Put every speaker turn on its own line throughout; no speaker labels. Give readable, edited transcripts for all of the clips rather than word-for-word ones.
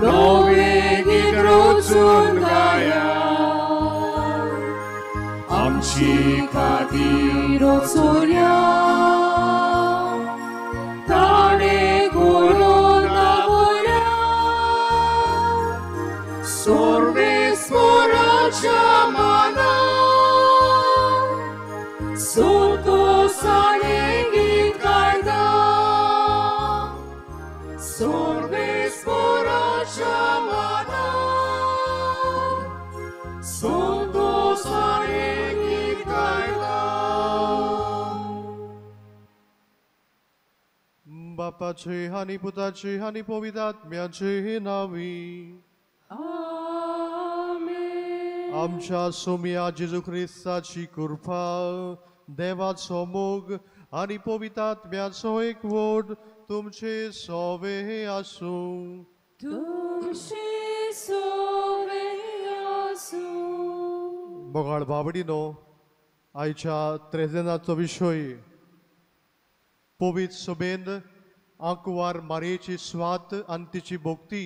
नवे गीत रचून गाया आमची खातीर वचुया ताणें करून दाखयल्या सर्वेस्पराच्या मनाक संतोषाने गीत गायता सर्वेस्पराच्या मनाक संतोषाने गीत गायता.
बापाचे आनी पुताचे आनी पवित्र आत्म्याचे नांवी.
आमेन.
आमच्या सोम्या जेजू क्रिस्ताची कृपा, देवाचो मोग आनी पवित्र आत्म्याचो एकवट तुमचे सोवे आसूं.
तुमचे सोवे आसूं.
मोगाळ बाबडीनो, आयच्या त्रेजेनाचो विशय पवित्र सभेन आंकवार मारयेची स्वात आनी तिची भक्ती.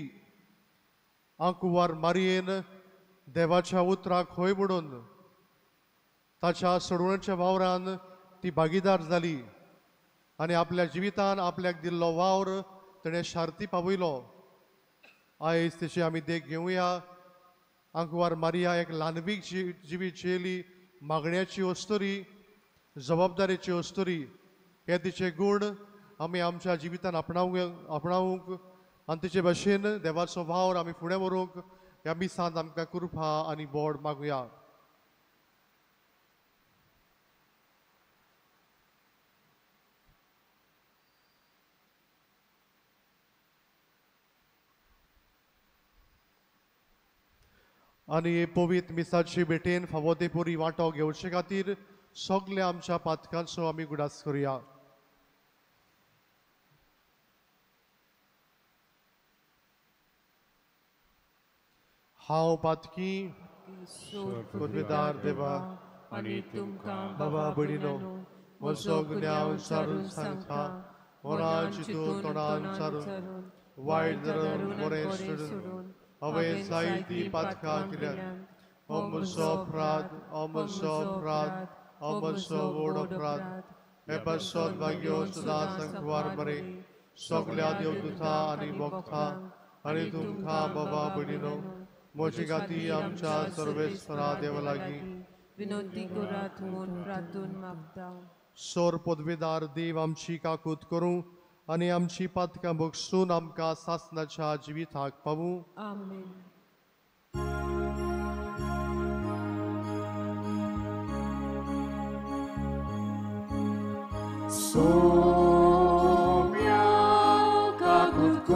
आंकवार मारयेन देवाच्या उतराक हय म्हणून ताच्या सोडवण्याच्या वावरान ती भागीदार जाली आनी आपल्या जिवितान आपल्याक दिल्लो वावर तेणें शार्ती पावयलो. आयज तिची आमी देख घेवया. आंकवार मारिया एक ल्हानवीक जिवीत जियेली, मागण्याची अस्तुरी, जबाबदारेची अस्तुरी. हे तिचे गूण आमी आमच्या जिवितान आपणावंक आनी तिचे भाशेन देवाचो वावर आमी फुडें व्हरूंक ह्या मिसांत आमकां कृपा आनी बोड मागुया. आनी पवित्र मिसाची भेटेन फावो ते पुरी वांटो घेवचे खातीर सगल्या आमच्या पातकांचो आमी गुडास करुया. हांव पातकी पदवीदार देवा
आनी तुमकां
बाबा भयणीनो म्हजो गुन्यांव सारून सांगता, मनान चिंतून तोंडान सारून वायट धरून बरें सोडून हांवें जायतीं पातकां केल्यात. हो म्हजो अपराध, हो म्हजो अपराध, हो म्हजो व्हड अपराध. हे पासत भाग्यो सदां संकवार बरें सगल्या देवदुतां आनी भक्तां आनी तुमकां बाबा भयणीनो म्हजी गाती आमच्या सर्वेस्परा देवा लागीं
विनंती करात म्हूण प्रार्थून मागता.
सोर पदवीदार देव आमची काकूत करूं आनी आमची पातकां भोगसून आमकां सासणाच्या जिविताक पावूं.
आमेन.
सोम्या काकूत कर,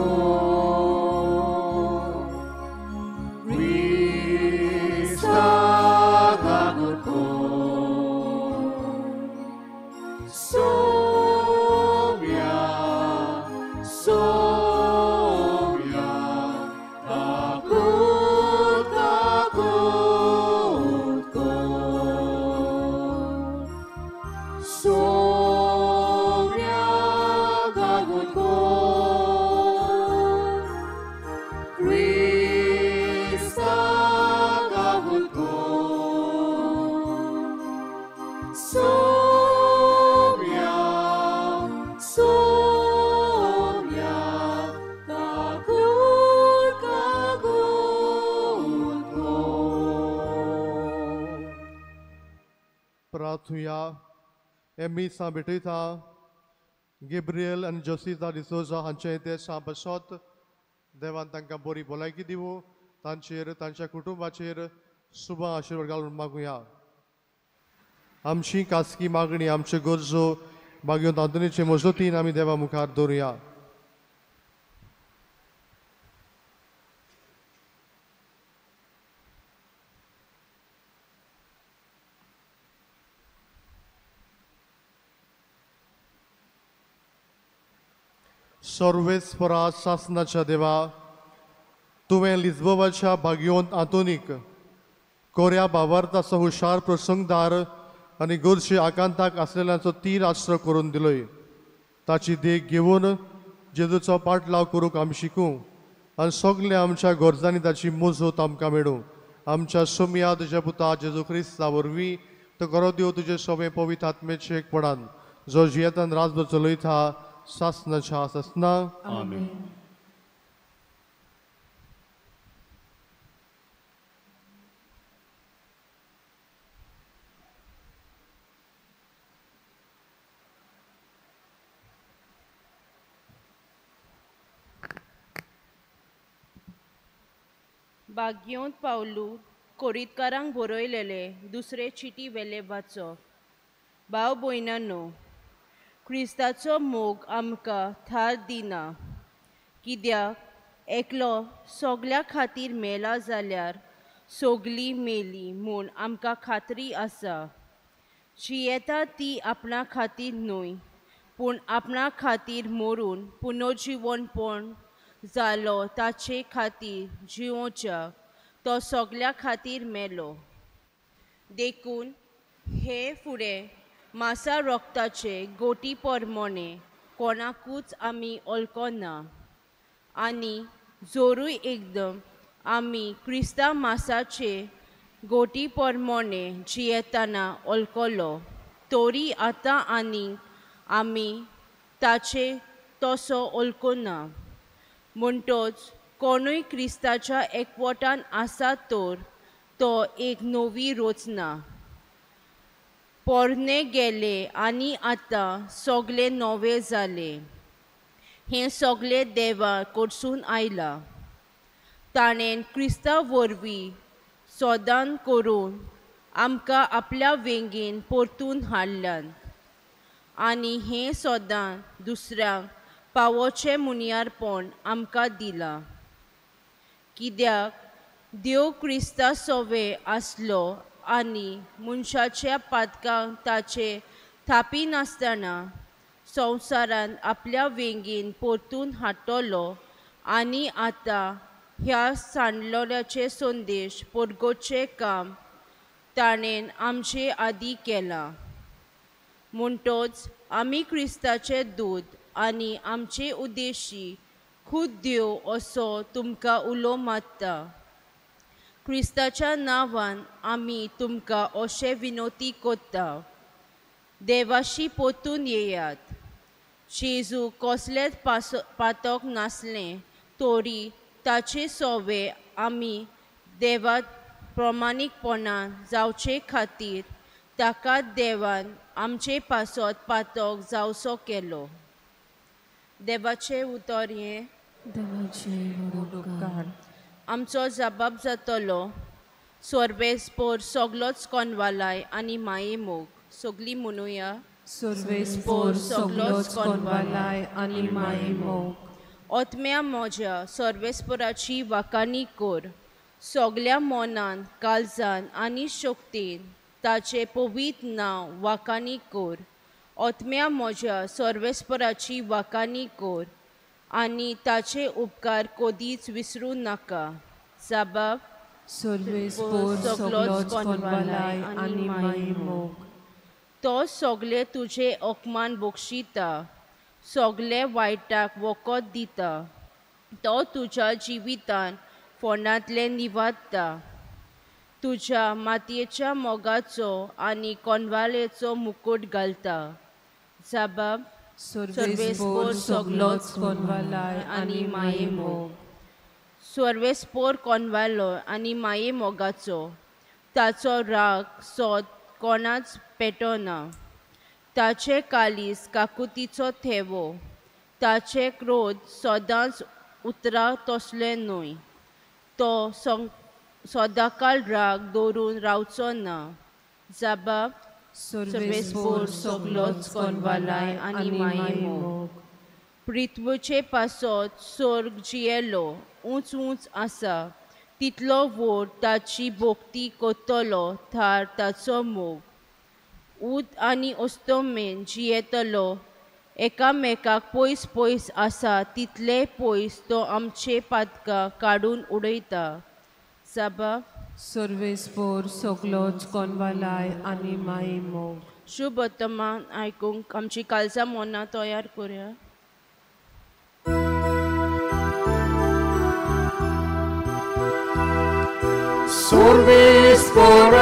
क्रिस्ता काकूत कर, सोम्या सोम्या काकूत काकूत कर, सोम्या काकूत कर, क्रिस्ता काकूत कर, सोम्या सोम्या काकूत काकूत कर.
प्रार्थुया. हे मिसां भेटयता गेब्रियल आनी जोसिता डिसोजा हांचे ते बसत देवान तांकां बरी भलायकी दिवूं, तांचेर तांच्या कुटुंबाचेर शुभ आशिर्वाद घालून मागुया. आमची खासगी मागणी, आमच्यो गरजो मागीर तांतुनीचे मजतीन आमी देवा मुखार दवरुया. सर्वेस्परा सासनाच्या देवा, तुवें लिज्बोवाच्या भाग्योंत आंतोनीक कोऱ्या भावार्थाचो हुशार प्रसंगदार आनी गोरशी आकांताक आसलेल्यांचो तीर आश्र करून दिलोय. ताची देख घेवन जेजूचो पाटलाव करूंक आमी शिकूं आनी सगळ्या आमच्या गरजांनी ताची मजत आमकां मेळूं. आमच्या सोमया तुज्या पुता जेजू क्रिस्ता वरवीं तो करो देव तुजे सोबे पवित्र आत्मेचे एकपणान जो जियेतान राजभर चलयता सासनाच्या सासना.
आमेन.
भाग्योंत पावलू कोरीतकारांक बरयलेले दुसरे चिटी वेले वाचो. भाव भयणांनो, क्रिस्ताचो मोग आमकां थार दिना, कित्याक एकलो सगल्या खातीर मेला जाल्यार सगलीं मेली म्हूण आमकां खात्री आसा. जियेता ती आपणा खातीर न्हय, पूण आपणा खातीर मरून पुनर्जिवनपण जालो ताचे खातीर जिवोच्या तो सगल्या खातीर मेलो. देखून हे फुडें मासा रोगताचे गोटी परमोणे कोणाकूच आमी वळखना, आनी जोरूय एकदम आमी क्रिस्ता मासाचे गोटी परमोणे जियेतना वळखलो, तरी आतां आनी आमी ताचे तसो वळखना. म्हणटोच कोणूय क्रिस्ताच्या एकवटान आसा तर तो एक नवी रचना, पोरणे गेले आनी आतां सगळे नवे जाले. हें सगळें देवा कडसून आयलां. ताणें क्रिस्ता वरवीं सोदान करून आमकां आपल्या वेंगेन परतून हाडल्यात आनी हें सदां दुसऱ्यांक पावोचें मुनियारपण आमकां दिलां. कित्याक देव क्रिस्ता सोवे आसलो आनी मनशाच्या पातकांक ताचे थापिनासतना संवसारांत आपल्या वेंगेन परतून हाडटलो आनी आतां ह्या सांडलोल्याचे संदेश परगोचें काम ताणें आमचे आदीं केलां. म्हणटोच आमी क्रिस्ताचे दूत आनी आमचे उद्देशी खूद देव असो तुमकां उलो मारता. क्रिस्ताच्या नांवान आमी तुमकां अशें विनवती करता, देवाशी परतून येयात. जेजू कसलेंच पातक नासलें तरी ताचे सोवे आमी देवात प्रमाणीकपणान जावचे खातीर ताका देवान आमचे पासत पातक जावचो केलो. देवाचें उतर हें. आमचो जबाब जातलो सर्वेस्पोर सगलोच कोनवालाय आनी माये मोग. सगलीं म्हणुया,
सर्वेस्पोर सगलोच कोनवालाय आनी माये मोग.
आत्म्या म्हज्या सर्वेस्पोराची वाखाणी कर, सगल्या मनान काळजान आनी शक्तीन ताचें पवित्र नांव वाखाणी कर. आत्म्या म्हज्या सर्वेस्पोराची वाखाणी कर आनी ताचे उपकार कदीच विसरूं नाका. जबाब
सर्वेस्पोर सगलोच कोनवालाय आनी माये मोग.
तो सगळे तुजे अपमान बक्षिता, सगळे वायटाक वखद दिता. तो तुज्या जिवितान फोंडांतलें निवारता, तुज्या मातयेच्या मोगाचो आनी कोनवालेचो मुकूट घालता. जबाब
सर्वेस्पोर सगलोच कोनवालाय आनी माये मोग.
सर्वेस्पोर कोनवालो आनी माये मोगाचो, ताचो राग सोद कोणाच पेटना. ताचे कालीस काकुतीचो थेवो, ताचे क्रोध सदांच उतरां तसलें न्हय. तो सदांकाळ राग दवरून रावचो ना. जबाब
सर्वेस्पोर सगलोच कोनवालाय आनी माये मोग.
पृथ्वीचे पासत स्वर्ग जियेलो उंच उंच आसा, तितलो व्हड ताची भक्ती करतलो थार ताचो मोग. उद आनी अस्तमेन जियेतलो एकामेकाक पयस पयस आसा तितले पयस तो आमचे पातकां काडून उडयता. जबाब
सर्वेस्पोर सगलोच कोनवालाय आनी माये मोग.
शुभ वर्तमान आयकूंक आमची काळजां मनां तयार करुया.
Sorbis por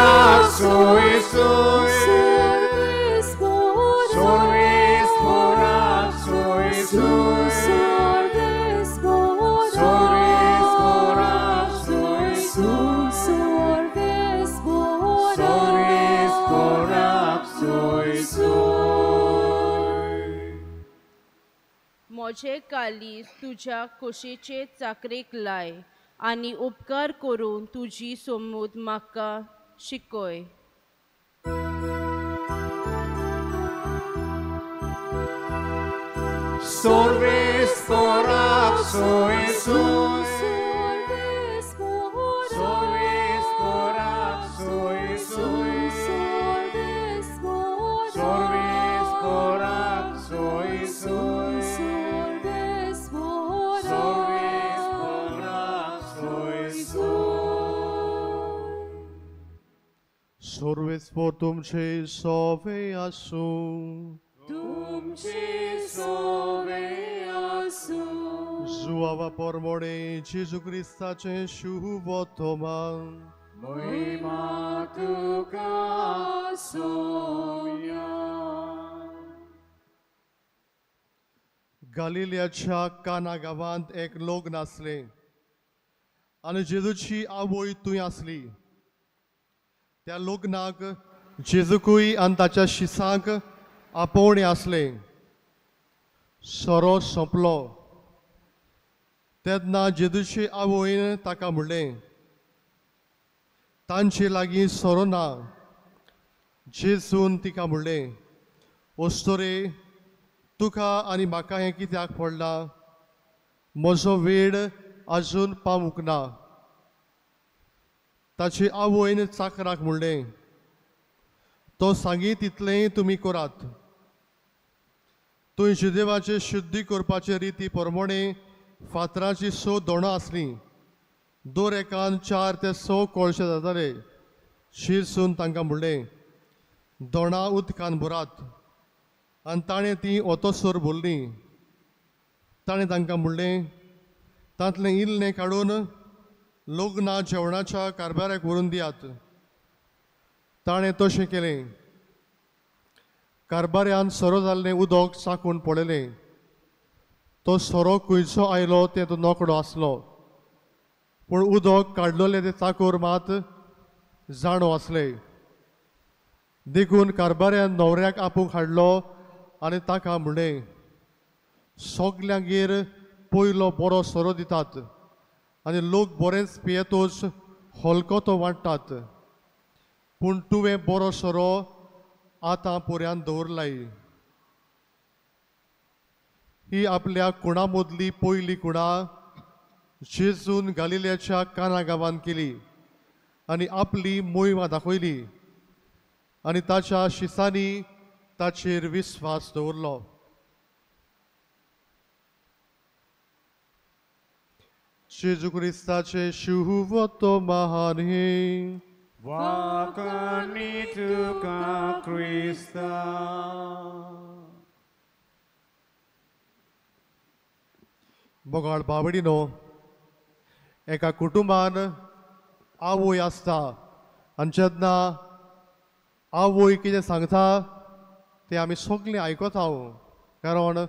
soy. Sorbis por soy. Sorbis por soy. Sorbis por soy.
म्हजे कालीज तुज्या कुशीचे चाकरेक लाय आनी उपकार करून तुजी समूद म्हाका शिकय.
Sorbis por soy. Sorbis por soy. Sorbis por soy. Sorbis por soy.
Sorbis por तुमचे सोवे आसूं.
तुमचे सोवे आसूं.
जुआवा परमोणे जेजू क्रिस्ताचें शुभवर्तमान.
महिमा तुका सोम्या.
गालिलियाच्या काना गांवांत एक लग्न आसलें आनी जेजूची आवय थंय आसली. त्या लग्नाक जेजूकूय आनी ताच्या शिसांक आपोवणें आसलें. सोरो सोंपलो तेन्ना जेजूचे आवयन ताका म्हणलें, तांचे लागीं सोरो ना. जेजून तिका म्हणलें, अस्तोरे, तुका आनी म्हाका हें कित्याक पडलां? म्हजो वेळ आजून पावूंक ना. ताचे आवयन चाकराक म्हणलें, तो सांगी तितलें तुमी करात. थंय जुदेवाचे शुद्धी करपाचे रिती प्रमाणे फातराची 6 दोणां आसलीं. दर एकान 4 ते 6 कोळशे जाताले. शिरसून तांकां म्हणलें, दोणां उदकान भरात. आनी ताणें तीं ओतोसर भरलीं. ताणें तांकां म्हणलें, तांतलें इल्लें काडून लग्ना जेवणाच्या कारभाराक व्हरून दियात. ताणें तशें केलें. कारभाऱ्यान सोरो जाल्लें उदक चाकून पळयलें. तो सोरो खंयचो आयलो तें तो नोकडो आसलो, पूण उदक काडलेलें तें चाकूर मात जाणो आसलें. देखून कारभाऱ्यान न्हवऱ्याक आपूंक हाडलो आनी ताका म्हणलें, सगल्यांगेर पयलो बरो सोरो दितात आनी लोक बरेंच पियेतोच हलको तो वांट्टात, पूण तुवें बरो सोरो आतां पर्यंत दवरलाय. ही आपल्या कुणा मदली पयली कुणा जेजून गालिलियाच्या काना गांवांत केली आनी आपली मोहिमा दाखयली आनी ताच्या शिसांनी ताचेर विस्वास दवरलो. जेजू क्रिस्ताचें शुभवर्तमान हें.
वाखाणी तुका क्रिस्ता.
मोगाळ बाबडीनो, एका कुटुंबान आवय आसता आनी जेन्ना आवय कितें सांगता तें आमी सगळीं आयकता, कारण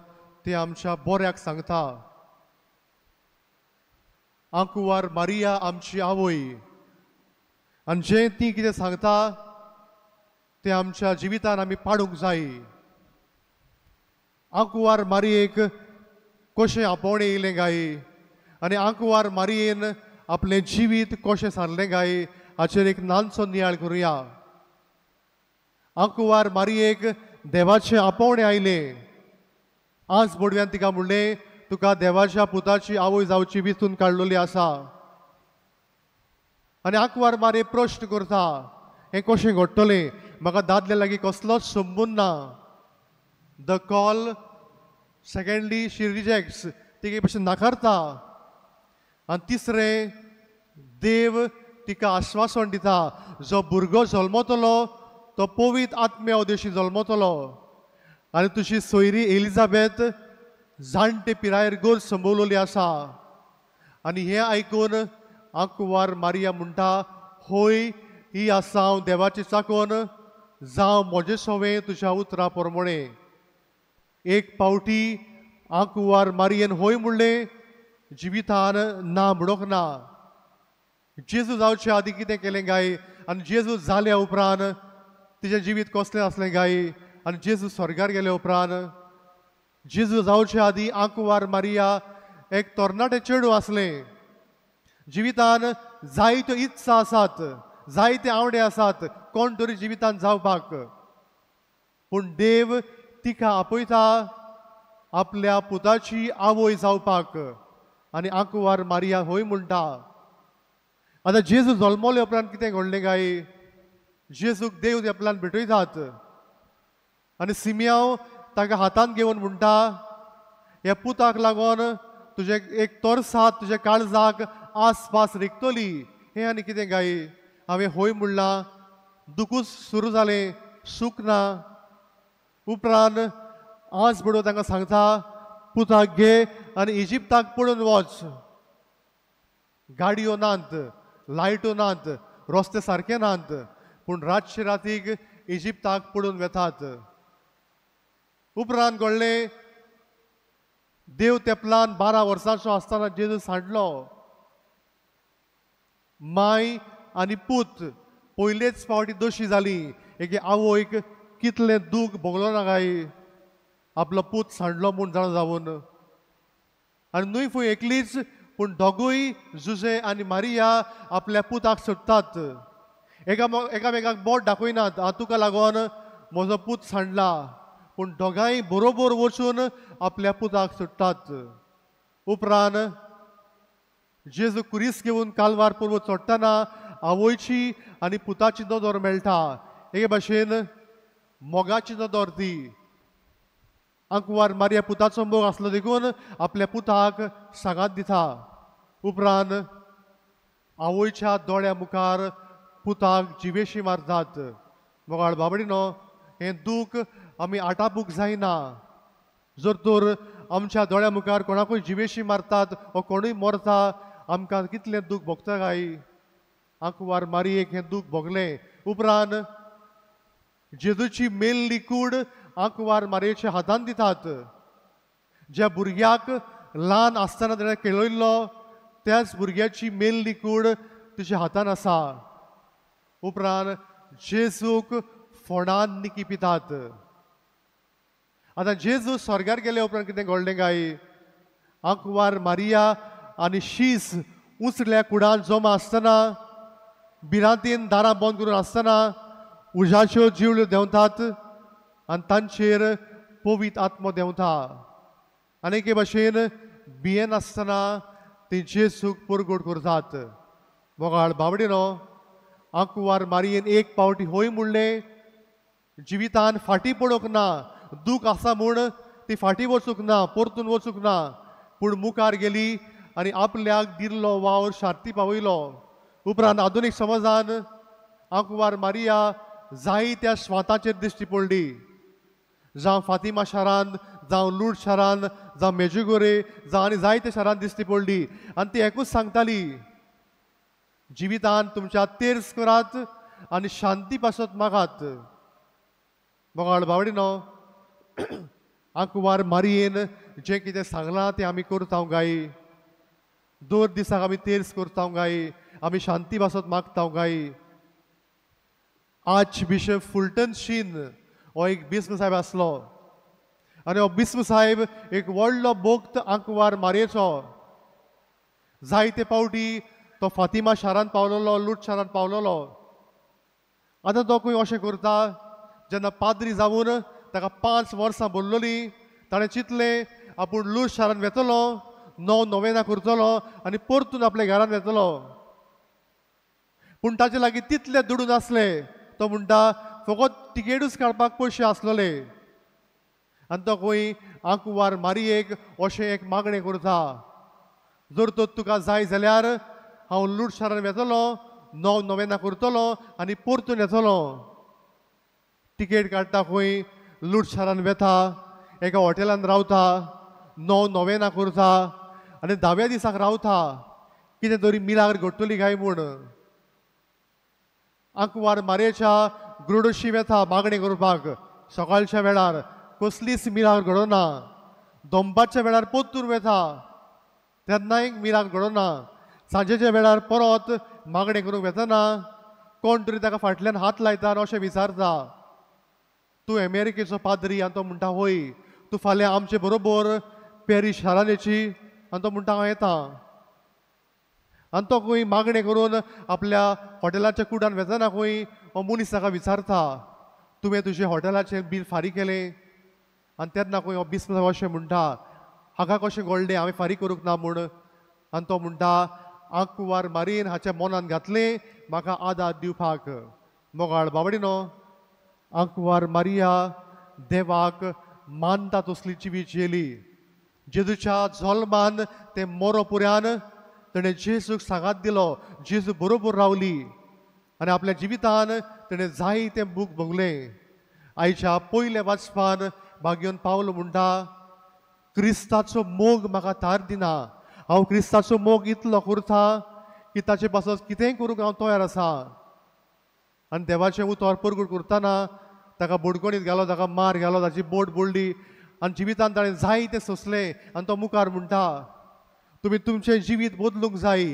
ती आमच्या बऱ्याक सांगता. आंकुवार मारिया आमची आवय आनी जें ती कितें सांगता तें आमच्या जिवितान आमी पाडूंक जाय. आंकुवार मारियेक कशें आपोवणें येयलें काय आनी आंकुवार मारियेन आपलें जिवीत कशें सारलें काय हाचेर एक ल्हानसो नियाळ करुया. आंकुवार मारियेक देवाचें आपोवणें आयलें. आज बोडव्यान तिका म्हणलें, तुका देवाच्या पुताची आवय जावची विचून काडलेली आसा. आनी आंकुवार मारिये प्रश्न करता, हें कशें घडटलें? म्हाका दादल्या लागीं कसलोच संबंद ना. The call secondly she rejects, तिगे भशेन नाकारता. आनी तिसरें, देव तिका आश्वासन दिता, जो भुरगो जल्मतलो तो पवित्र आत्म्या उदेशी जल्मतलो आनी तुजी सोयरी एलिझाबेथ जाणटे पिरायेर गोर संबवलेली आसा. आनी हें आयकून आंकुवार मारिया म्हणटा, होय ही आसा हांव देवाची चाकोन, जावं म्हजें सवें तुज्या उतरा प्रमाणें. एक पावटी आंकवार मारयेन होय म्हणलें, जिवितान ना म्हणूंक ना. जेजू जावचे आदी कितें केलें काय आनी जेजू जाल्या उपरांत तिचें जिवीत कसलें आसलें काय आनी जेजू स्वर्गार गेल्या उपरांत. जेजू जावचे आदी आंकवार मारिया एक तरणाटें चेडूं आसलें. जिवितान जायत्यो इत्सा आसात, जायते आवडे आसात कोण तरी जिवितान जावपाक, पूण देव तिका आपयता आपल्या पुताची आवय जावपाक आनी आंकवार मारिया होय म्हणटा. आतां जेजू जल्मले उपरांत कितें घडलें काय? जेजूक देव आपल्यान भेटयतात आनी सिमियांव ताका हातांत घेवन म्हणटा, ह्या पुताक लागून तुजें एक तोरसात तुज्या काळजाक आसपास रिगतली. हें आनी कितें काय? हांवें होय म्हणलां, दुकूच सुरू जालें, सूख ना. उपरांत आज बडो तांकां सांगता, पुताक घे आनी इजिप्ताक पळून वच. गाडयो नात, लायट्यो नात, रस्ते सारके नात, पूण रातचे रातीक इजिप्ताक पळून वेतात. उपरांत घडलें, देव तेपलान 12 वर्सांचो आसतना जेजू सांडलो. माय आनी पूत पयलेच फावटी दोशी जाली. एके आवयक कितलें दूख भोगलो ना काय आपलो पूत सांडलो म्हूण जाणा जावन. आनी न्हय फूंय एकलीच, पूण दोगूय जुजे आनी मारिया आपल्या पुताक सोदतात. एकामेकाक बोट दाखयनात, हांव तुका लागून म्हजो पूत सांडला, पूण दोगांय बरोबर वचून आपल्या पुताक सोदतात. उपरांत जेजू कुरीस घेवन कालवार पर्वत चडटना आवयची आनी पुताची नदर मेळटा. एके भाशेन मोगाची नदर ती. आंकवार मारिया पुताचो मोग आसलो देखून आपल्या पुताक सांगात दिता. उपरांत आवयच्या दोळ्या मुखार पुताक जिवेशी मारतात. मोगाळ बाबडीनो, हें दूख आमी आटापूंक जायना. जर तर आमच्या दोळ्या मुखार कोणाकूय जिवेशी मारतात वो कोणूय मरता, आमकां कितलें दूख भोगता काय? आंकवार मारियेक हें दूख भोगलें. उपरांत जेजूची मेल्ली कूड आंकवार मारयेच्या हातान दितात. ज्या भुरग्याक ल्हान आसतना ताणें खेळयल्लो त्याच भुरग्याची मेल्ली कूड तिच्या हातान आसा. उपरांत जेजूक फोंडान निकी पितात. आतां जेजू स्वर्गार गेले उपरांत कितें घडलें काय? आंकवार मारिया आनी शीस उंचल्या कुडान जमा आसतना, भिरांतीन दारां बंद करून आसतना उज्याच्यो जिवल्यो देंवतात आनी तांचेर पवित्र आत्मो देंवता. आनी एके भाशेन भियेनासतना ती जेजूक परगट करतात. मोगाळ बाबडीनो, आंकवार मारियेन एक पावटी होय म्हणलें, जिवितान फाटीं पडूंक ना. दूख आसा म्हूण ती फाटीं वचूंक ना, परतून वचूंक ना, पूण मुखार गेली आनी आपल्याक दिल्लो वावर शार्ती पावयलो. उपरांत आधुनीक समाजान आंकवार मारिया जायत्या स्वाताचेर दिश्टी पडली. जावं फातिमा शारांत, जावं लूट शारांत, जावं मेजुगोरे, जावं आनी जायत्या शारांत दिश्टी पडली. आनी ती एकूच सांगताली, जिवितान तुमच्या तेर्स करात आनी शांती पासत मागात. मोगाळ बावडीनो, आंकवार मारियेन जें कितें सांगलां तें आमी करता गाय. दर दिसाक आमी तेर्स करता गाय, आमी शांती पासत मागता गाय. आर्च बिशप फुलटन शीन हो एक बिस्म साहेब आसलो आनी हो बिस्म साहेब एक व्हडलो भक्त आंकवार मारयेचो. जायते पावटी तो फातिमा शारांत पावलेलो, लूट शारांत पावलेलो. आतां तो खंय अशें करता, जेन्ना पाद्री जावन ताका 5 वर्सां बोल्लोलीं, ताणें चिंतलें आपूण लूट शारांत वेतलो, 9 नोवेनां करतलो आनी परतून आपल्या घरांत वेतलो. पूण ताचे लागीं तितले दुडू नासले. तो म्हणटा फकत टिकेटूच काडपाक पयशे आसलेले. आनी तो खंय आंकवार मारियेक अशें एक मागणें करता, जर तर तुका जाय जाल्यार हांव लूट शारांत वेतलो, 9 नोवेनां करतलो आनी परतून येतलो. टिकेट काडटा खंय लूट शारांत वेता, एका हॉटेलान रावता, 9 नोवेनां करता आनी 10व्या दिसाक रावता, कितें तरी मिलाग्र घडटली काय म्हूण. आंकवार मारयेच्या ग्रोडोशी वेता मागणी करपाक. सकाळच्या वेळार कसलीच मिराक घडोना. दनपारच्या वेळार पोत्तून वेता तेन्नाय मिराक घडोना. सांजेच्या वेळार परत मागणें करूंक वेतना कोण तरी ताका फाटल्यान हात लायता आनी अशें विचारता, तूं अमेरिकेचो पाद्री? आनी तो म्हणटा हय. तूं फाल्यां आमचे बरोबर पॅरीस शारान येची? आनी तो म्हणटा हांव येता. आनी तो खंय मागणें करून आपल्या हॉटेलाच्या कुडान वेतना खंय हो मनीस ताका विचारता, तुवें तुजें हॉटेलाचें बील फारीक केलें? आनी तेन्ना खंय हो बिस्म अशें म्हणटा, हाका कशें घडलें हांवें फारीक करूंक ना म्हूण? आनी तो म्हणटा, आंकवार मारीन हाच्या मनान घातलें म्हाका आदार दिवपाक. मोगाळ बावडिनो, आंकवार मारिया देवाक मानता तसली जिवीत जियेली. जेजूच्या जल्मान ते मोरो पुऱ्यान तेणें जेजूक सांगात दिलो, जेजू बरोबर रावली आनी आपल्या जिवितान तेणें जायतें बूक भोगलें. आयच्या पयल्या वाचपान भाग्योन पावल म्हणटा, क्रिस्ताचो मोग म्हाका थार दिना. हांव क्रिस्ताचो मोग इतलो करता की ताचे पासत कितेंय करूंक हांव तयार आसा. आनी देवाचें उतर परगट करतना ताका बोडगणीत घालो, ताका मार घालो, ताची बोट बोडली आनी जिवितान ताणें जायतें सोंसलें. आनी तो मुखार म्हणटा, तुमी तुमचें जिवीत बदलूंक जाय.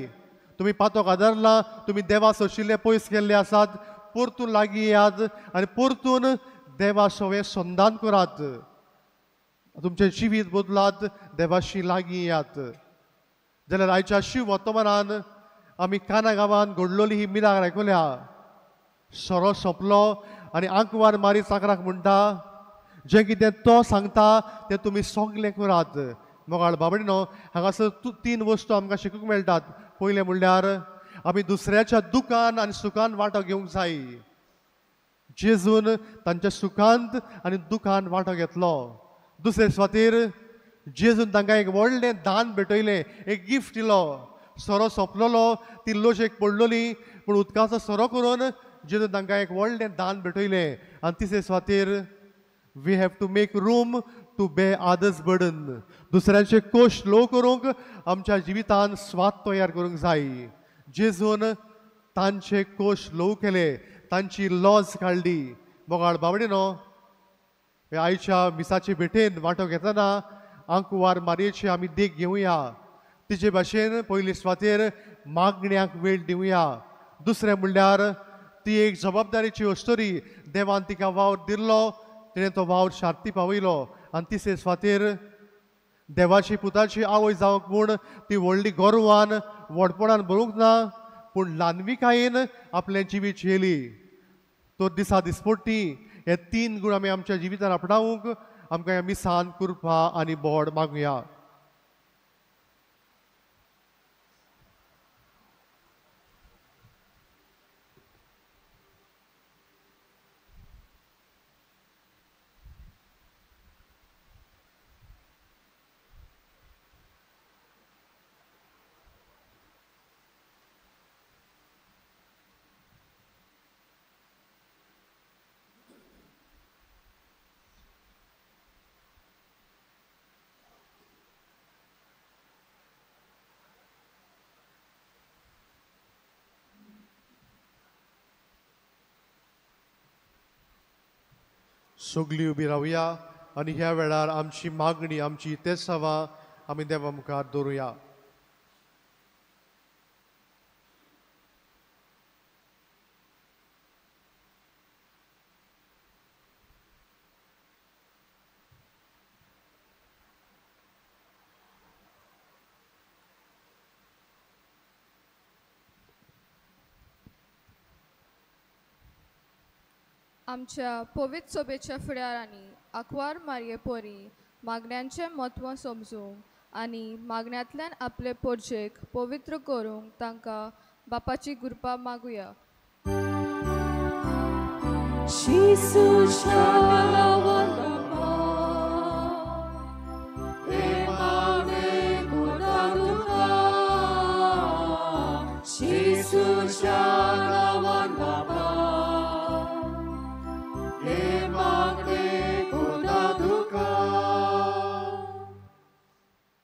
तुमी पातोक आदारला, तुमी देवा सोशिल्ले पयस गेल्ले आसात, परतून लागीं येयात आनी परतून देवा सवें संदान करात. तुमचें जिवीत बदलात, देवाशी लागीं येयात. जाल्यार आयच्या शिव वर्तमानान आमी काना गांवान घडलोली ही मिराक आयकल्या. सोरो सोंपलो आनी आंकवार मारी चाकराक म्हणटा, जें कितें तो सांगता तें तुमी सगलें करात. मोगाळ बाबडिनो, हांगासर तीन वस्तू आमकां शिकूंक मेळटात. पयलें म्हणल्यार आमी दुसऱ्याच्या दुखान आनी सुखान वांटो घेवंक जाय. जेजून तांच्या सुखांत आनी दुखान वांटो घेतलो. दुसरे सुवातेर जेजून तांकां एक व्हडलें दान भेटयलें, एक गिफ्ट दिलो. सोरो सोंपलेलो, ती लोशेक पडलोली, पूण उदकाचो सोरो करून जेजून तांकां एक व्हडलें दान भेटयलें. आनी तिसरे सुवातेर we have to make room to bear others burden. दुसऱ्यांचे कोश लो करूंक आमच्या जिवितान स्वाद तयार करूंक जाय. जेजून तांचे कोश लो केले, तांची लॉज काडली. मोगाळ बावडिनो, आयच्या मिसाचे भेटेन वांटो घेतना आंकवार मारयेची आमी देख घेवया. तिचे भाशेन पयले सुवातेर मागण्याक वेळ दिवया. दुसरें म्हणल्यार ती एक जबाबदारीची अस्तोरी, देवान तिका वावर दिल्लो, तिणें तो वावर शार्ती पावयलो. आनी तिसरे सुवातेर देवाची पुताची आवय जावंक म्हूण ती व्हडली गोरवान व्हडपणान भरूंक ना, पूण ल्हानविकायेन आपलें जिवीत जियेली. तो दिसा दिसपट्टी हे तीन गूण आमी आमच्या जिवितान आपणावंक आमकां ह्या मिसान कृपा आनी बोड मागुया. सगळीं उबी रावया आनी ह्या वेळार आमची मागणी, आमची तेसावां आमी देवा मुखार दवरुया.
आमच्या पवित्र सोबेच्या फुडारांनी आंकवार मारये परी मागण्यांचें म्हत्व समजूंक आनी मागण्यांतल्यान आपले पोरजेक पवित्र करूंक तांकां बापाची कृपा मागुया.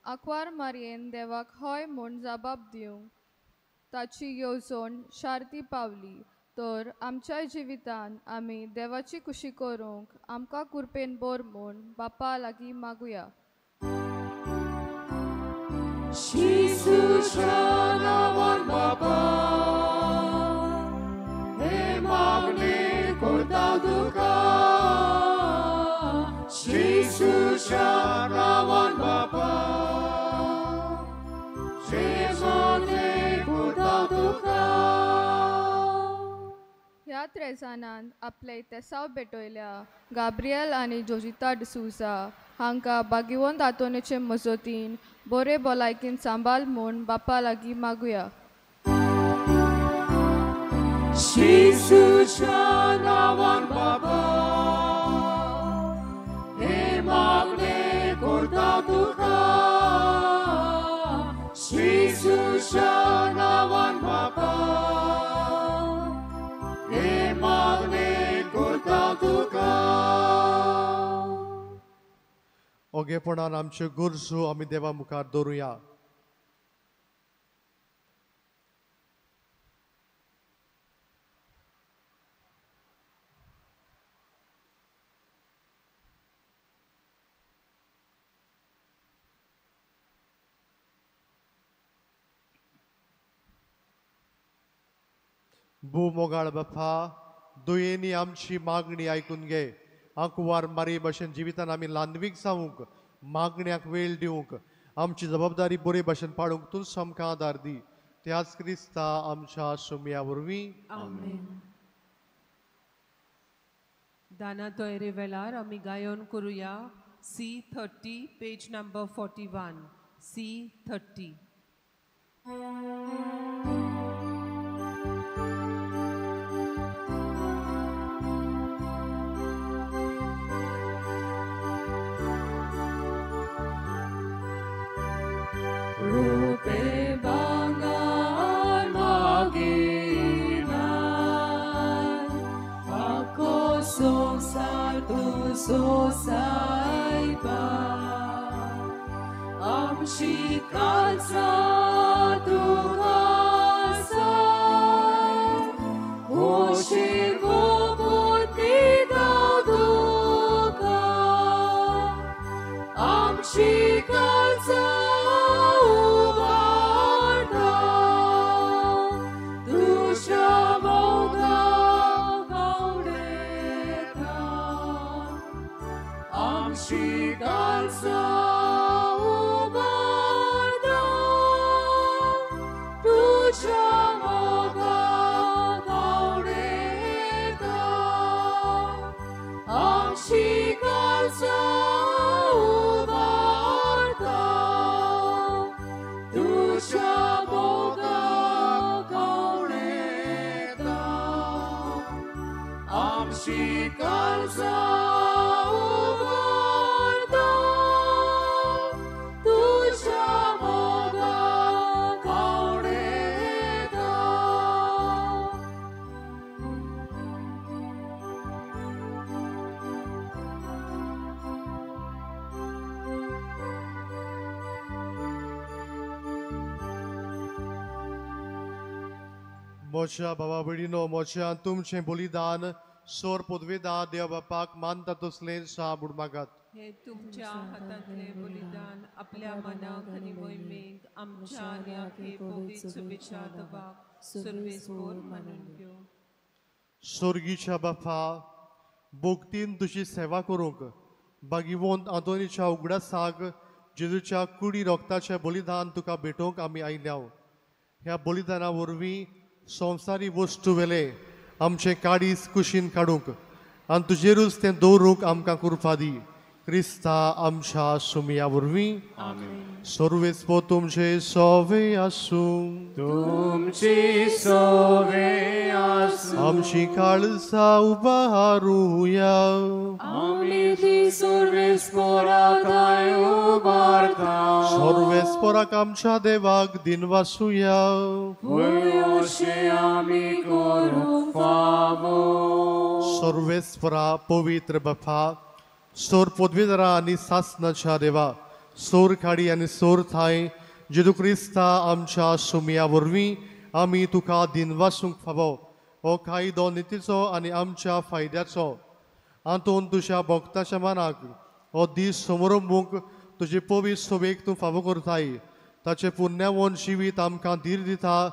आंकवार मारयेन देवाक हय म्हूण जबाब दिवंक ताची येवजण शार्ती पावली. तर आमच्या जिवितान आमी देवाची खुशी करूंक आमकां कृपेन बोर म्हूण बापा लागीं मागुया.
जेजूच्या नांवान बापा हे मागणें करता तुका, जेजूच्या नांवान बापा हे मागणें करता तुका.
ह्या त्रेजानान आपले तेसाव भेटयल्या गाब्रियल आनी जोजिता डिसूजा हांकां बागिवंत आंतोनीचे मजतीन बरे भलायकीन सांबाळ म्हूण बापा लागीं मागुया.
जेजूच्या नांवान बापा हे मागणें करता तुका, जेजूच्या नांवान बापा हे मागणें करता तुका.
ओगेपणान आमच्यो गरजो आमी देवा मुखार दवरुया. भू मोगाळ बापा, दुयेंनी आमची मागणी आयकून घे. आंकवार मारी भशेन जिवितान आमी ल्हानवीक जावंक, मागण्याक वेळ दिवंक, आमची जबाबदारी बरे भशेन पाडूंक तूंच आमकां आदार दी. त्याच क्रिस्ता आमच्या सुमया वरवीं.
आमेन. दाना तयारे वेळार आमी गायन करुया C30 page number 41 C30.
रूपे बांगार मागिनाय आखो संसार तुजो सायबा, आमची काळजां तुका आसात, खोशी गोबूत दिता तुका, आमची काळजां
मोच्या बाबा भयणीनो, मोच्या तुमचें बलिदान सोर पदवेदा देव बापाक मानता तसलें सा बुडमागात.
हे तुमच्या हातांतले बलिदान आपल्या मनाक आनी मोहिमेक आमच्या आनी आखे पवित्र शुभेच्छा दबाक सर्वेस्पोर मानून घेवं.
सोर्गीच्या बापा, भोगतीन तुजी सेवा करूंक बागिवंत आंतोनीच्या उगडासाक जेजूच्या कुडी रोगताचें बलिदान तुका भेटोवंक आमी आयल्या. ह्या बलिदाना वरवीं संवसारी वस्तू वेले आमचें काडीस कुशीन काडूंक आनी तुजेरूच तें दवरूंक आमकां कृपा दी. क्रिस्ता आमच्या सुमया वरवीं. सर्वेस्पो तुमचे सोवे आसूं,
तुमची सोवे आसूं.
आमची काळजां उबारुया,
आमी ती सर्वेस्पोराक उबारता.
सर्वेस्पोराक आमच्या देवाक दिनवासुया.
अशें आमी करूंक फावो.
सर्वेस्परा पवित्र बापा, सोर पदवीधरा आनी सासनाच्या देवा, सोर खाडी आनी सोर थांय जेजू क्रिस्ता आमच्या सुमया वरवीं आमी तुका दिनवासूंक फावो. हो कायदो नितीचो आनी आमच्या फायद्याचो. आंतून तुज्या भक्ताच्या मनाक हो दीस समरंबूंक तुजे पवित्र सभेक तूं फावो करताय. ताचें पुण्यावन जिवीत आमकां धीर दिता,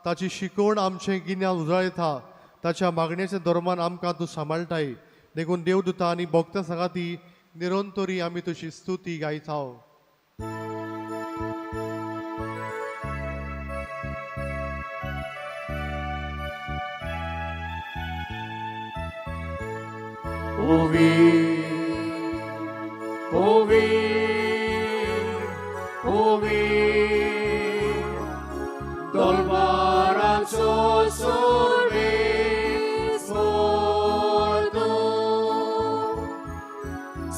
ताची शिकवण आमचें गिन्यान उजळयता, ताच्या मागण्याच्या धर्मान आमकां तूं सांबाळटाय. देखून देवदूता आनी भक्तां सांगाती निरंतरी आमी तुजी स्तुती गायता.
Ovi, ovi, ovi, dolbaranço sorves mordo,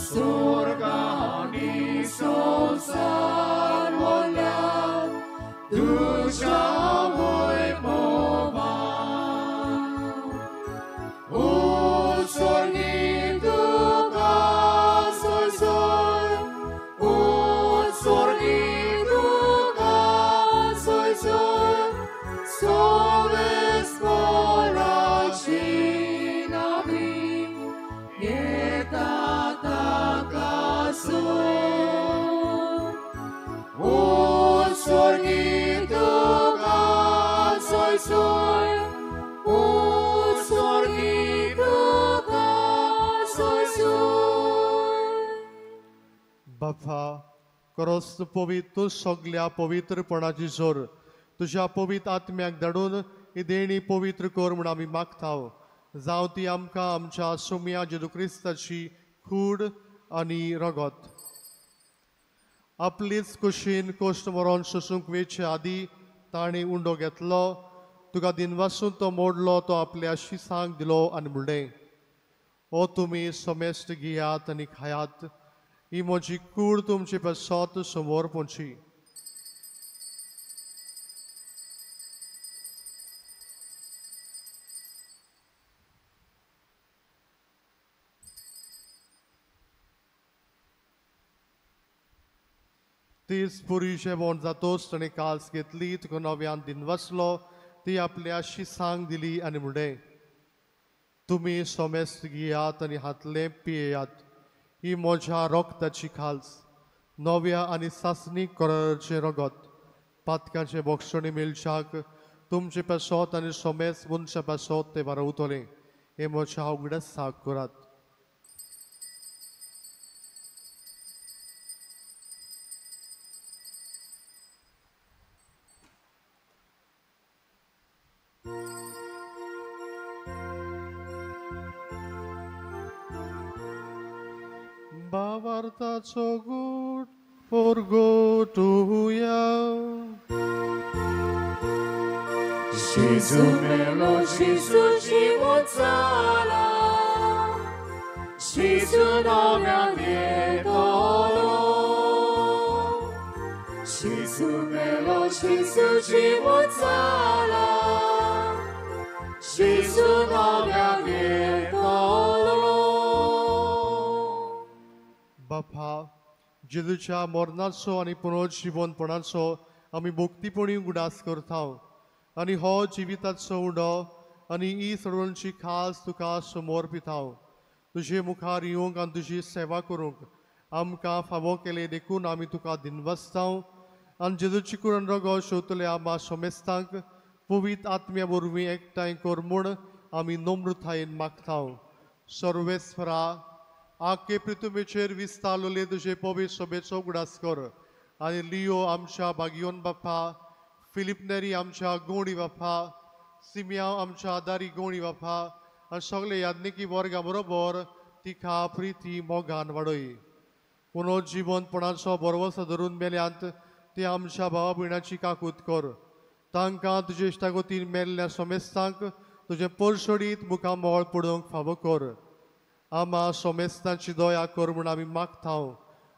sorgani sonsar mola, duša moj mova, o sorni.
बापा खरोच पवित्र सगल्या पवित्रपणाची जोर तुज्या पवित्र आत्म्याक धाडून ही देणी पवित्र कर म्हूण आमी मागता. जावं ती आमकां आमच्या सोम्या जेजू क्रिस्ताची कूड आनी रगत. आपलीच कुशीन कोश्ट मरोन सोसूंक वेचे आदी ताणें उंडो घेतलो, तुका दिनवासून तो मोडलो, तो आपल्या शिसांक दिलो आनी म्हणलें, ओ तुमी समेस्त घेयात आनी खायात, ही म्हजी कूड तुमचे पासत समोर पोंची. तीच पुरी जेवण जातोच ताणें काल्स घेतली, तुका नव्यान दिनवासलो, ती आपल्या शिसांक दिली आनी म्हणलें, तुमी समेस्त घेयात आनी हातलें पियेयात, ही म्हज्या रगताची खाल्स, नव्या आनी सासणीक कराराचें रगत, पातकाचें बक्षणी मेळच्याक तुमचे पासत आनी समेस्त मनशा पासत तें बारवतलें. हें म्हज्या उगडासाक करात. भावार्थाचो गूट परगटुया.
Gesù melo, Gesù jivotsala, Gesù novia vietolo. Gesù melo, Gesù jivotsala, Gesù novia vietolo.
बापा, जेजूच्या मरणाचो आनी पुनर्जिवनपणाचो आमी मुक्तीपणी उगडास करता आनी हो जिविताचो उंडो आनी ही सडवणची खास तुका समोर पिता. तुजे मुखार येवंक आनी तुजी सेवा करूंक आमकां फावो केले देखून आमी तुका दिनवासता. आनी जेजूची कुरण रगो शेवतले आमा समेस्तांक पवित्र आत्म्या वरवीं एकठांय कर म्हूण आमी नम्रतायेन मागता. सर्वेस्परा, आखे पृथ्वीचेर विस्तारलेले तुजे पवित्र सभेचो उगडास कर आनी लियो आमच्या बागियोन बाप्पा, फिलीप नेरी आमच्या गोंडी बाप्पा, सिमियांव आमच्या आदारी गोंडी बाप्पा आनी सगळे याज्ञिकी वर्गा बरोबर तिका प्रिती मोगान वाडय. पुनर्जिवनपणाचो भरवंसो धरून मेल्यांत ते आमच्या भावा भयणाची काकूत कर. तांकां तुजे इश्टागतीन मेल्ल्या समेस्तांक तुजें परसडीत मुखामळ पडोवंक फावो कर. आमा सोमेस्तांची दया कर म्हूण आमी मागता.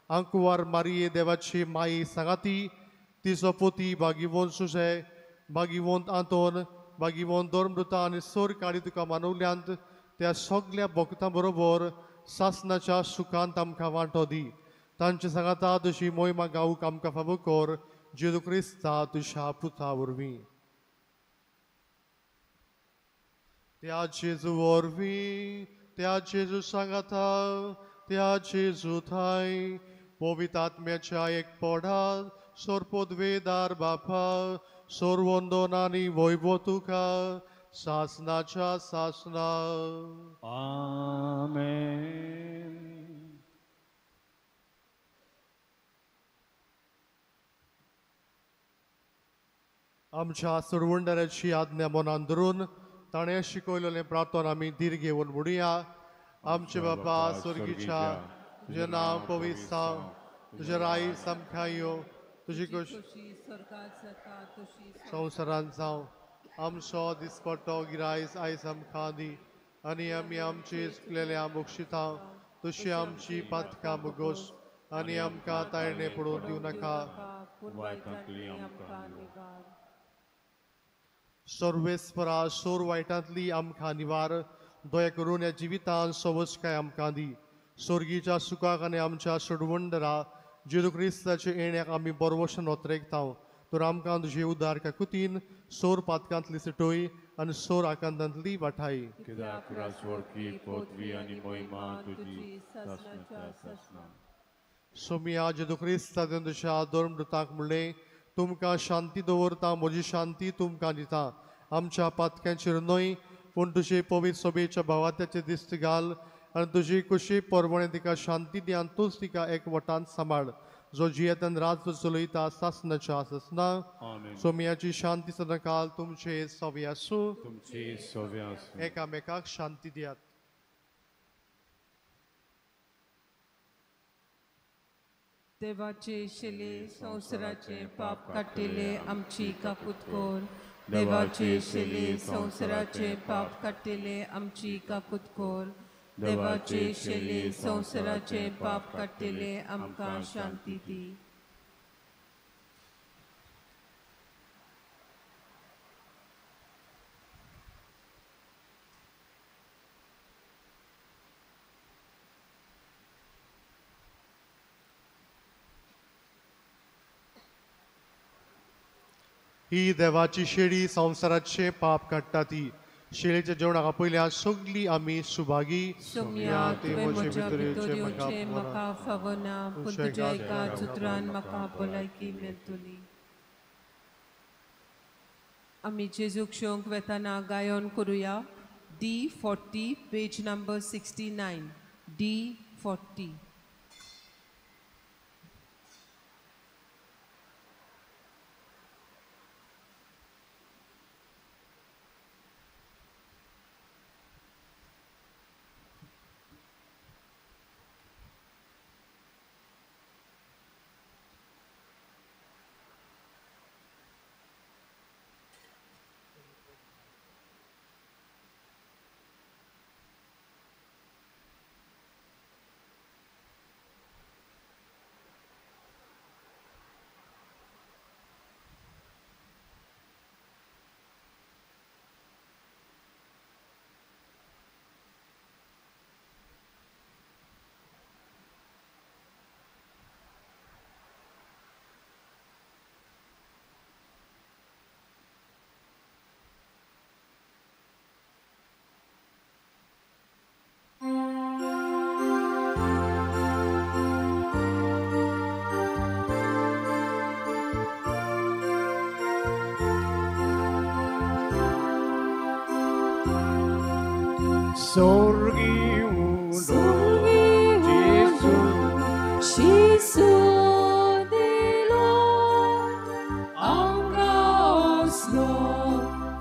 आंकुवार मारिये देवाची माई सांगाती, तिचो पोती भागीवंत सुशे, भागीवंत आंतोन, भागीवंत धर्मदूता आनी सोर काडी तुका मानवल्यांत त्या सगल्या भक्तां बरोबर सासनाच्या सुखांत आमकां वांटो दी. तांचे सांगाता तुजी मोहिमा गावूंक आमकां फावो कर, जेजू क्रिस्ता तुज्या पुता वरवीं. त्या जेजू वरवीं, त्या जेजू सांगाता, त्या जेजू थांय पवित्र आत्म्याच्या एक पोडात सोरपोदवेदार बापा सोरवंदन आनी वैभव तुका सासनाच्या सासना.
आमेन.
आमच्या सुरवंडराची आज्ञा मनान धरून ताणें शिकयलेलें प्रार्थना आमी धीर घेवन म्हणुया. आमचे बापा स्वर्गीच्या, तुजें नांव पवित्र जावं, तुजें राय सामकां यो, तुजी खोशी संवसारांत जावं. आमचो दिसपट्टो गिरायस आयज आमकां दी आनी आमी आमची चुकलेल्या बक्षिता तशी आमची पातकां मुगोस आनी आमकां ताळणे पडून दिवं नाका. सर्वेस्परा सोर वायटांतली आमकां निवार, दया करून ह्या जिवितान सवसकाय आमकां दी. स्वर्गीच्या सुखाक आनी आमच्या सोडवंडरा जेजू क्रिस्ताच्या येण्याक आमी बरवशन नोत्रेकता. तर आमकां तुजे उदार काकुतीन सोर पातकांतली सुटोय आनी सोर आकांतांतली वाठाय.
कित्याक राजवडकी पदवी आनी महिमा तुजी सासणाच्या सासणा.
सोमिया जेजू क्रिस्तान तुज्या धर्मदूतांक म्हणलें, तुमकां शांती दवरता, म्हजी शांती तुमकां दिता. आमच्या पातक्यांचेर न्हय पूण तुजे पवित्र सभेच्या भावात्याचे दिस्त घाल आनी तुजी कुशी परवणे तिका शांती दी आनी तूंच तिका एक वटान सांबाळ, जो जियेतान राज चलयता सासनाच्या सासना. सोमियाची शांती सदांकाल तुमचे सवे आसूं.
तुमचे सवे आसूं.
एकामेकाक शांती दियात.
देवाचे शिले संवसाराचे पाप काडटिले आमची काकूत कर. देवाचे शिले संवसाराचे पाप काडटिले आमची काकूत कर. देवाचे शिले संवसाराचे पाप काडटिले आमकां शांती दी.
ही देवाची शेळी संवसाराचे पाप काडटा ती शेळीच्या जेवणाक आपयल्या सगळी आमी सुभागी.
सोम्या तुवें म्हज्या भितर येवचें म्हाका फावना, पूण तुज्या एका सुत्रान म्हाका भलायकी मेळटली. आमी जेजूक शोंक वेताना गायन करुया. D40 page number 69. D40.
Sorgi uno,
Gesù dilo, amka oslo,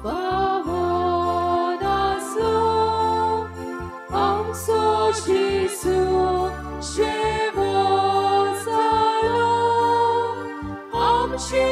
favor aslo, amso Gesù, shevo salo, amshi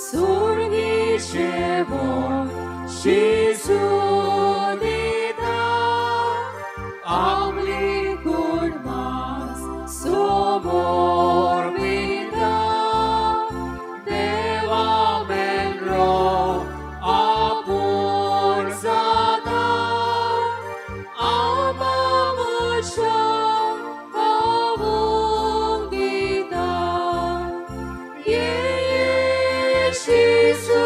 सुर्गी जेवण शिजून दिता आपली कुडमास समोर दिता देवा मेंद्रो आपूण जाता आमा मनशाक खावंक दिता ये शिजू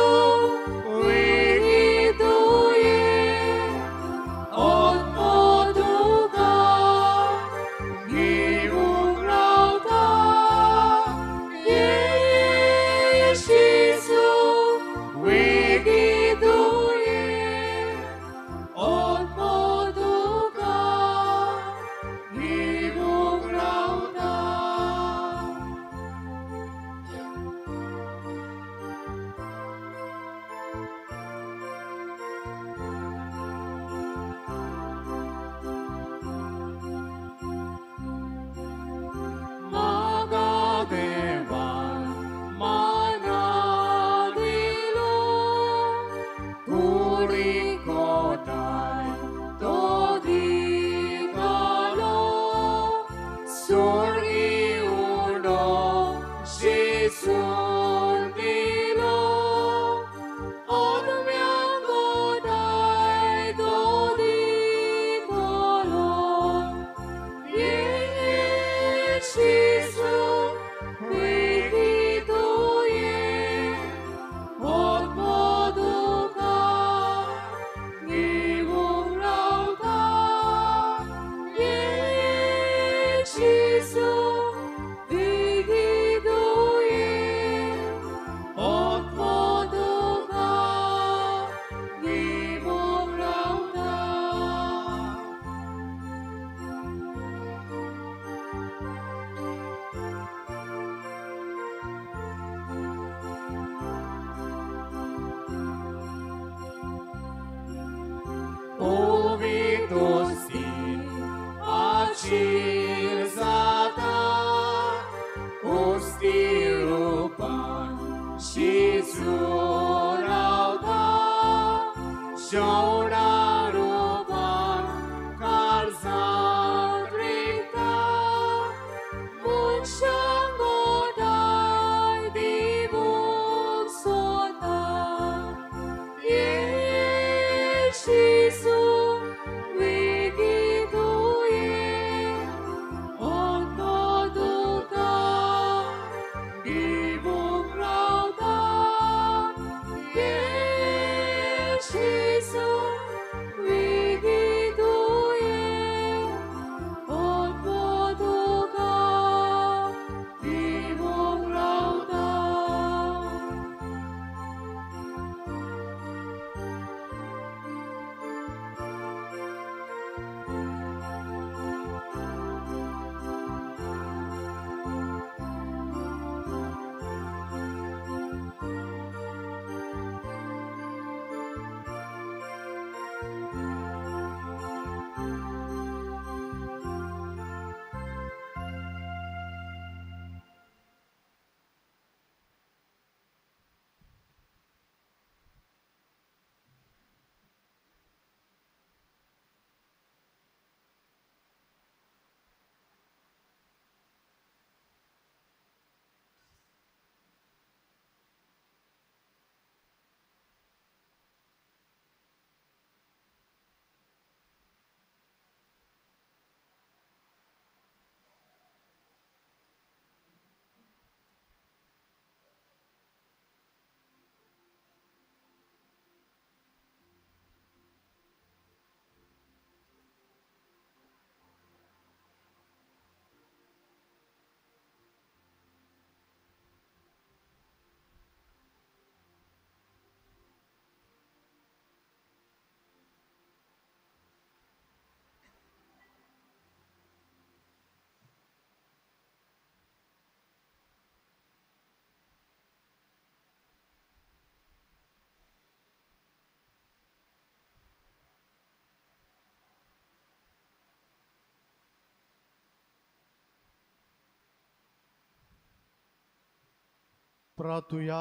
प्रार्थुया.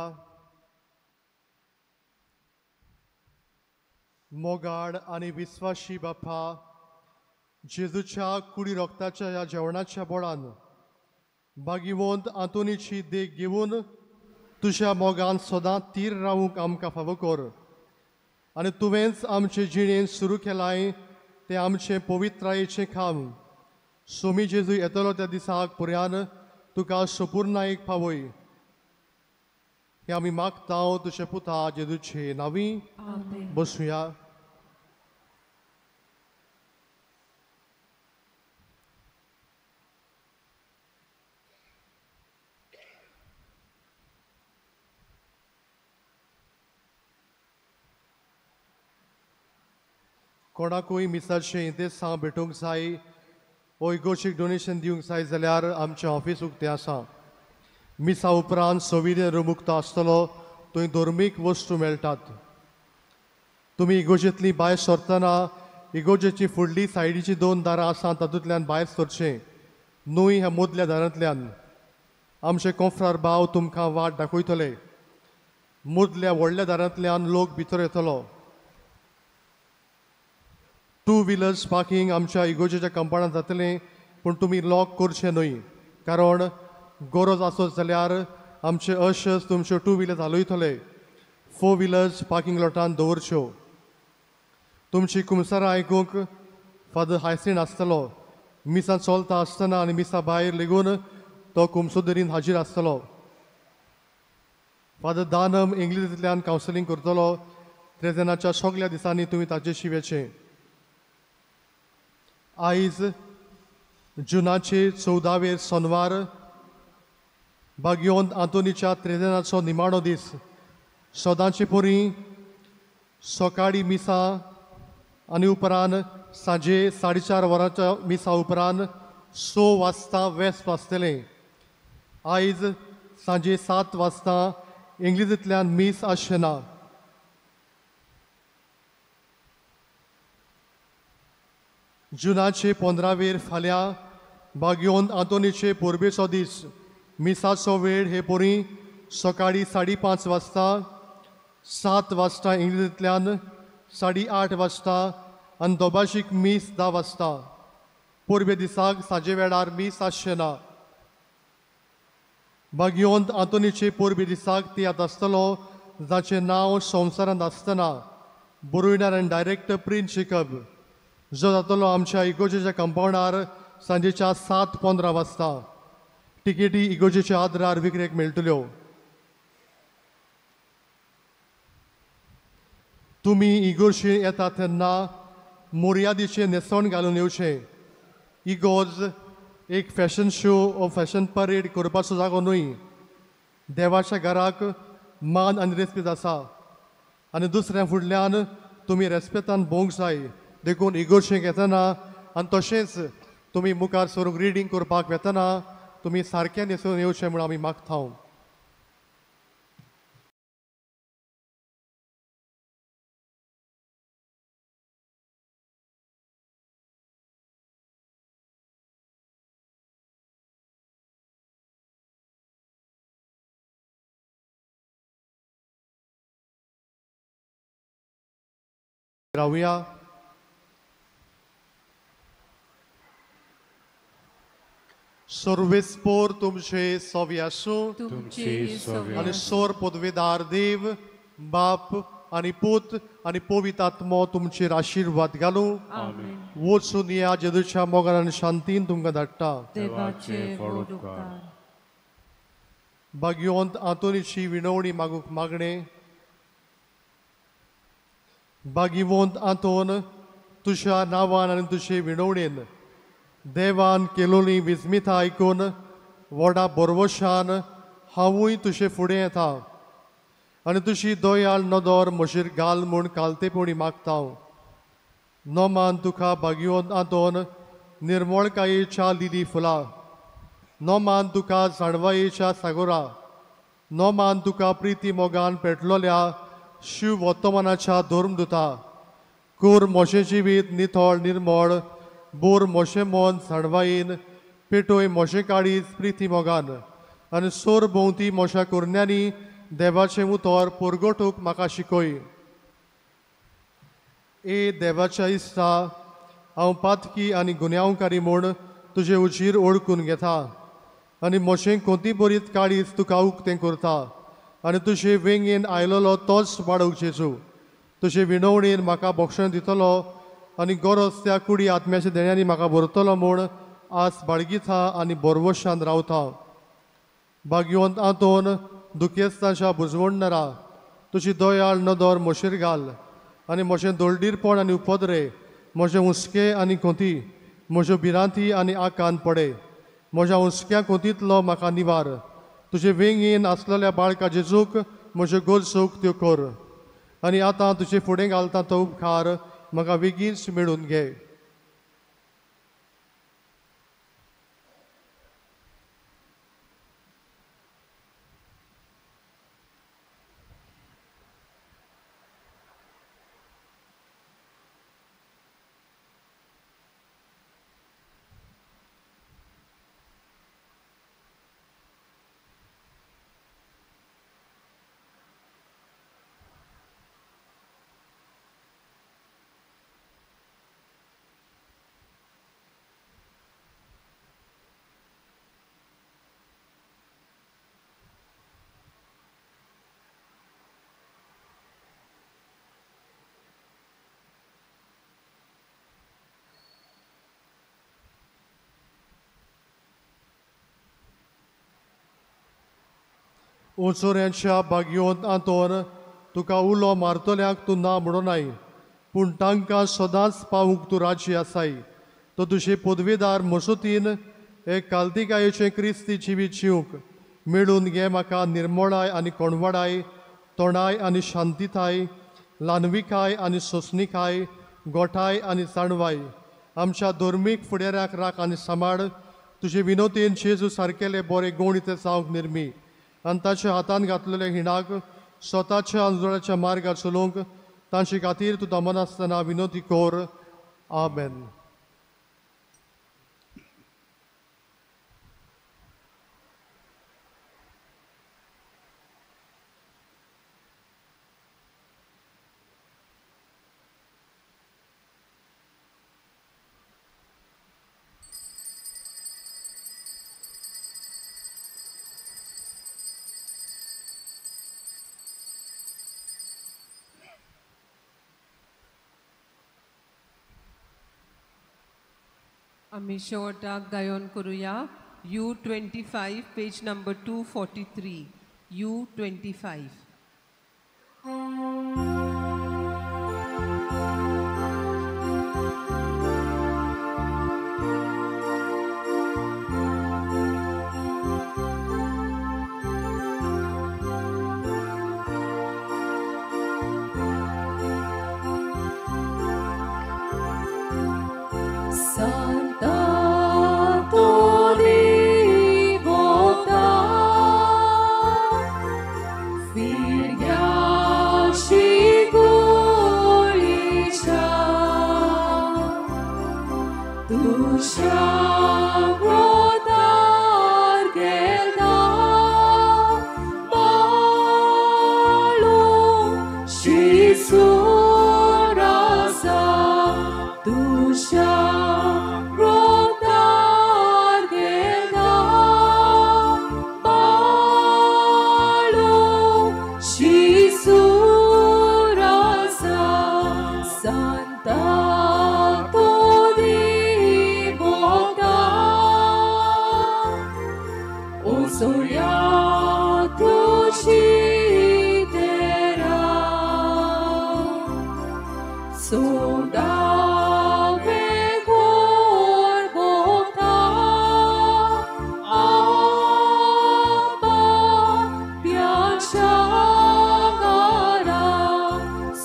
मोगाड आनी विस्वाशी बापा, जेजूच्या कुडी रोगताच्या ह्या जेवणाच्या बोळान बागिवंत आंतोनीची देख घेवन तुज्या मोगान सदां तीर रावूंक आमकां फावो कर आनी तुवेंच आमचे जिणेंत सुरू केलाय तें आमचें पवित्रायेचें काम सोमी जेजू येतलो त्या दिसाक पुर्यान तुका सोपूर्णायेक पावय हें आमी मागता तुजे पुता जेजूचे नांवी. बसुया. कोणाकूय मिसाचें इंतेसांव भेटूंक जाय वो इगोर्जीक डोनेशन दिवंक जाय जाल्यार आमचें ऑफीस उक्तें आसा. मिसा उपरांत सोविदेन रूम उक्तो आसतलो, थंय धर्मीक वस्तू मेळटात. तुमी इगोर्जेंतली भायर सरतना इगोर्जेची फुडली सायडीची दोन दारां आसा तातूंतल्यान भायर सरचें न्हय ह्या मदल्या दारांतल्यान. आमचे कोंफ्रार भाव तुमकां वाट दाखयतले. मदल्या व्हडल्या दारांतल्यान लोक भितर येतलो. टू व्हिलर्स पार्किंग आमच्या इगोर्जेच्या कंपाउंडांत जातलें, पूण तुमी लॉक करचें न्हय, कारण गरज आसत जाल्यार आमचे अशर्स तुमच्यो टू व्हिलर्स हालयतले. फोर व्हिलर्स पार्किंग लॉटान दवरच्यो. तुमची कुमसारां आयकूंक फादर हायसीन आसतलो. मिसां चलता आसतना आनी मिसा भायर लेगून तो कुमसोदरीन हाजीर आसतलो. फादर दानम इंग्लिशींतल्यान कावन्सिलींग करतलो. त्रेजनाच्या सगल्या दिसांनी तुमी ताचेशी वेचें. आयज जुनाचे 14वेर सोनवार, बागियोन आंतोनीच्या त्रेजनाचो निमाणो दीस. सदांचे परी सकाळीं मिसा आनी उपरांत सांजे 4:30 वरांच्या मिसा उपरांत 6 वाजता वेस्ट वाजतलें. आयज सांजे 7 वाजता इंग्लिशींतल्यान मीस आसचें ना. जुनाचे 15वेर फाल्यां बागियोन आंतोनीचे परबेचो दीस. मिसाचो वेळ हे परी सकाळीं 5:30 वाजता, 7 वाजता इंग्लिशींतल्यान, 8:30 वाजता आनी दोबाशीक मीस 10 वाजता. परबे दिसाक सांजे वेळार मीस आसचें ना. बागियोन आंतोनीचे परबे दिसाक तियात्र आसतलो जाचें नांव संवसारांत आसतना बरोयणार आनी डायरेक्टर प्रिन्स जेकब, जो जातलो आमच्या इगोर्जेच्या कंपाउंडार सांजेच्या 7:15 वाजता. तिकेटी इगोर्जेच्या आदारार विक्रेक मेळटल्यो. तुमी इगोर्जे येता तेन्ना मोर्यादीचें न्हेसण घालून येवचें. इगोर्ज एक फॅशन शो वो फॅशन परेड करपाचो जागो न्हय. देवाच्या घराक मान आनी रेस्पेद आसा आनी दुसऱ्या फुडल्यान तुमी रेस्पेतान भोवंक जाय. देखून इगोर्जेक येतना आनी तशेंच तुमी मुखार सरूंक रिडींग करपाक वेतना तुमी सारकें न्हेसून येवचें म्हूण आमी मागता. रावया. सर्वेस्पोर तुमचे सवी आसूं आनी सोर पदवेदार देव बाप आनी पूत आनी पवित्र आत्मो तुमचेर आशिर्वाद घालूं. वचून या जेजूच्या मोगान आनी शांतीन तुमकां धाडटा. बागियोंत आंतोनीची विणवणी मागूंक मागणें. बागिवंत आंतोन, तुज्या नांवान आनी तुजे विणवणेन देवान केलोली विस्मिता आयकून व्हडा बरवशान हांवूय तुजे फुडें येता आनी तुजी दयाळ नदर म्हजेर घाल म्हूण कालतेपणी मागता. नोमान तुका बागिवंत आंतोन निर्मळकायेच्या लिली फुलां, नोमान तुका जाणवायेच्या सागोरा, नोमान तुका प्रिती मोगान पेटलोल्या शिव वर्तमानाच्या धर्मदुता. कोर म्हजें जिवीत नितळ निर्मळ, बोर म्हजें मन जाणवायेन, पेटोय म्हजें काळीज प्रिती मोगान आनी सोर भोंवती म्हज्या करण्यांनी देवाचें उतर परगटूंक म्हाका शिकय. ए देवाच्या इस्ता, हांव पातकी आनी गुन्यांवकारी म्हूण तुजे उजीर ओळखून घेता आनी म्हजें कोंती बरीत काळीज तुका उक्तें करता आनी तुजे वेंगेन आयलोलो तोच वाडोवंक जेजू तुजे विनवणेन म्हाका बक्षण दितलो आनी गरज त्या कुडी आत्म्याच्या देण्यांनी म्हाका भरतलो म्हूण आस बाळगिता आनी बोरवशान रावता. भाग्यवंत आंतोन दुखेस्तांच्या बुजवणणारा तुजी दयाळ नदर म्हजेर घाल आनी म्हजें दोळडीरपण आनी उपद्रे म्हजें हुस्के आनी खोंती म्हज्यो भिरांती आनी आकांत पडे. म्हज्या हुस्क्या खोंतींतलो म्हाका निवार. तुजे वेंगेन आसलेल्या बाळका जेजूक म्हज्यो गरजो उक्त्यो कर आनी आतां तुजे फुडें घालता तो उपकार म्हाका बेगीनच मेळून घे. ओचोऱ्यांच्या भाग्यवंत आंतोन तुका उलो मारतल्यांक तूं ना म्हणूनाय पूण तांकां सदांच पावूंक तूं राजी आसाय. तो तुजे पदवेदार मसुतीन एक कालतिकायेचें क्रिस्ती जिवीत जिवंक मेळून घे म्हाका निर्मोळाय आनी कोणवाडाय तोंडाय आनी शांतिताय ल्हानविकाय आनी सोंसणिकाय गोठाय आनी जाणवाय आमच्या धर्मीक फुडाऱ्याक राख आनी सांबाळ. तुजे विनोतीन जेजू सारकेले बरे गूण इथे जावंक निर्मी आनी ताच्या हातान घातलेल्या हिणाक स्वताच्या आंदोलनाच्या मार्गार चलोवंक तांचे खातीर तूं दमनासतना विनोती कर. आमेन.
आमी शेवटाक गायन करुया U25 page number 243 U25.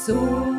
So